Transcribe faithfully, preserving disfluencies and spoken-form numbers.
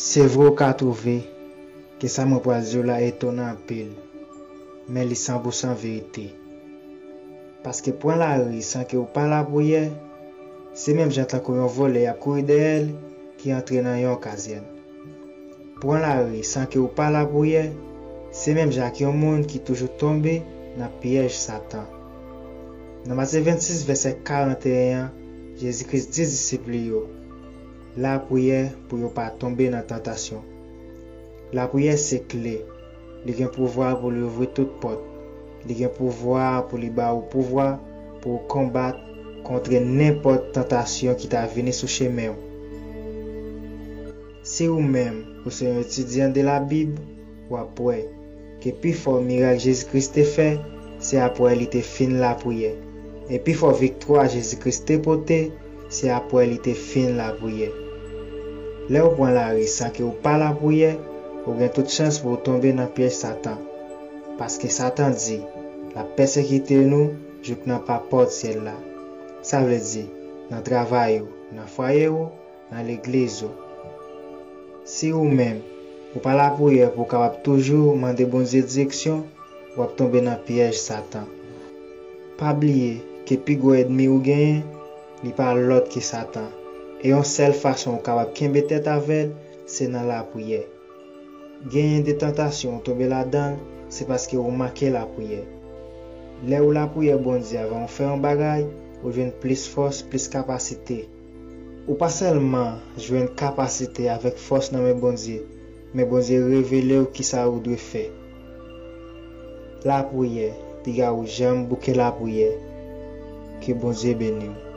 Se vre w ka twouve ke sa mwen pral di w la etonan anpil, men li san pou san verite. Paske pran lari san ke w pa lapriyè, se menm jan tankou yon vòlè y ap kouri dèyè l ki antre nan yon kazyèn. Pran lari san ke w pa lapriyè, se menm jan ak yon moun ki toujou tonbe nan pyèj Satan. Nan Matye vennsis, vèsè karanteyen an, Jezi Kris di disip li yo, lapriyè pou yo pa tonbe nan tantasyon. Lapriyè se kle. Li gen pouvwa pou li ouvri tout pòt. Li gen pouvwa pou li ba ou pouvwa pou w konbat kont nenpòt tantasyon ki ta vini sou chemen w. Si ou menm ou se yon etidyan de Labib, w ap wè ke pifò mirak Jezi Kris te fè, se apre li te fin lapriyè. E pifò viktwa Jezi Kris te pote, se apre li te fin lapriyè. Lè w pran lari san ke w pa lapriyè, ou gen tout chans pou w tonbe nan pyèj Satan. Paske Satan di l ap pèsekite nou jouk nan pa pòt syèl la. Sa vle di, nan travay ou, nan fwaye ou, nan legliz ou. Si ou menm, ou pa lapriyè pou w kapab toujou mande Bondye direksyon, w ap tonbe nan pyèj Satan. Pa bliye ke pi gwo ènmi ou genyen, li pa lòt ke Satan. E yon sèl fason ou kapab kenbe tèt avè l, se nan lapriyè. Genyen de tantasyon ou tonbe ladan l, se paske ou manke lapriyè. Lè ou lapriyè Bondye avan ou fè yon bagay, ou jwenn plis fòs, plis kapasite. Ou pa sèlman jwenn kapasite avèk fòs nan men Bondye, men Bondye revele w kisa ou dwe fè. Lapriyè, piga ou janm bouke lapriyè. Ke Bondye beni w.